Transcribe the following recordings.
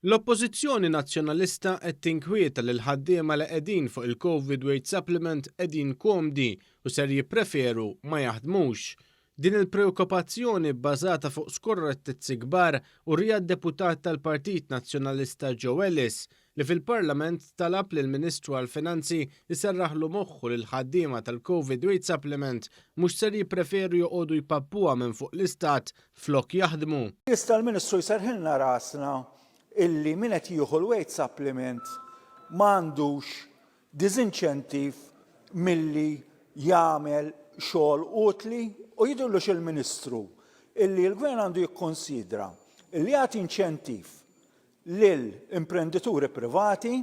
L-Oppożizzjoni Nazzjonalista qed tinkwieta li l-ħaddiema li qegħdin fuq il-Covid Wage Supplement qegħdin komdi u ser jippreferu ma jaħdmux. Din il-preokkupazzjoni bbażata fuq skorrettezzi kbar uriha d-Deputat tal-Partit Nazzjonalista Joe Ellis li fil-Parlament talab lill-Ministru għall-Finanzi jserraħlu moħħu li l-ħaddiema tal-Covid Wage Supplement mhux ser jippreferu joqogħdu jpappuha minn fuq l-Istat flok jaħdmu. Jista' l-Ministru jserrħilna rasna illi min qed jieħu l-wage supplement ma għandux diżinċentiv milli jagħmel xogħol utli u jidhirlux il-Ministru illi l-Gvern għandu jikkunsidra illi jagħti inċentiv lil imprendituri privati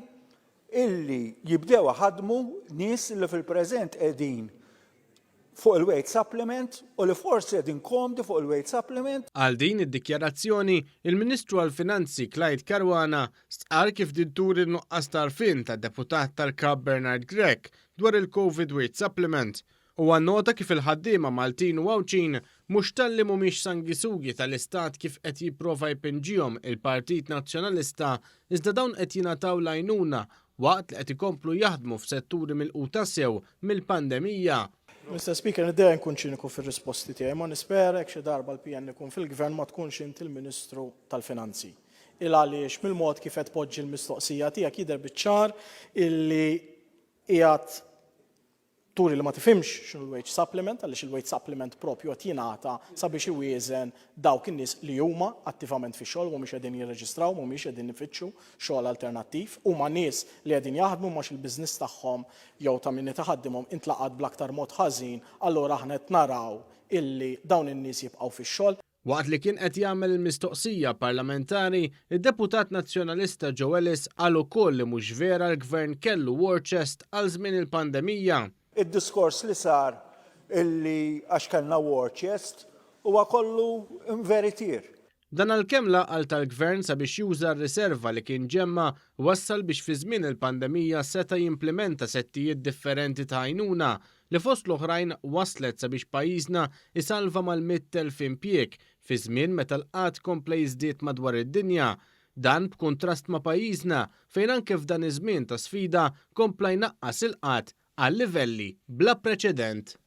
illi jibdew iħaddmu nies li fil-preżent qegħdin fuq il-wage supplement u li forsi qegħdin komdi fuq il-wage supplement. Għal din id-dikjarazzjoni, il-Ministru għall-Finanzi Clyde Caruana stqarr kif din turi n-nuqqas ta' għarfien tad-Deputat tal-Kap Bernard Grech dwar il-Covid Wage Supplement. Huwa nnota kif il-ħaddiema Maltin u Għawdxin mhux talli mhumiex sangisugi tal-Istat kif qed jipprova jpinġihom il-Partit Nazzjonalista iżda dawn qed jingħataw l-għajnuna waqt li qed ikomplu jaħdmu f'setturi milquta sew mill-pandemija. Mister Speaker, niddejjaq inkun ċiniku fir-risposti tiegħi, imma nispera jekk xi darba l-PN ikun fil-Gvern ma tkunx int il-Ministru tal-Finanzi. Il għaliex mill-mod kif qed tpoġġi l-mistoqsija tiegħek jidher biċ-ċar illi qiegħed turi li ma tifhimx x'inhu l-wage supplement, għaliex il-wage supplement propju qed jingħata sabiex iwieżen dawk in-nies li huma attivament fix-xogħol, mhumiex qegħdin jirreġistraw, mhumiex qegħdin ifittxu xogħol alternattiv, huma nies li qegħdin jaħdmu imma il-business tagħhom jew ta' min qed iħaddimhom intlaqat bl-aktar mod ħażin, allura aħna qed naraw illi dawn in-nies jibqgħu fix-xogħol. Waqt li kien qed jagħmel il-mistoqsija parlamentari, id-Deputat Nazzjonalista Joe Ellis qal ukoll li mhux vera l-Gvern kellu war chest għal żmien il-pandemija. Id-diskors li sar illi għax kellna war chest huwa kollu inveritier. Dan għalkemm l-għaqal tal-Gvern sabiex juża r-riserva li kien ġemma' wassal biex fi żmien il-pandemija seta' jimplimenta settijiet differenti ta' għajnuna li fost l-oħrajn wasslet sabiex pajjiżna jsalva mal-100,000 impjieg fi żmien meta l-qgħad kompla jiżdied madwar id-dinja. Dan b'kuntrast ma' pajjiżna fejn anke f'dan iż-żmien ta' sfida kompla jnaqqas il-qgħad għal livelli bla preċedent.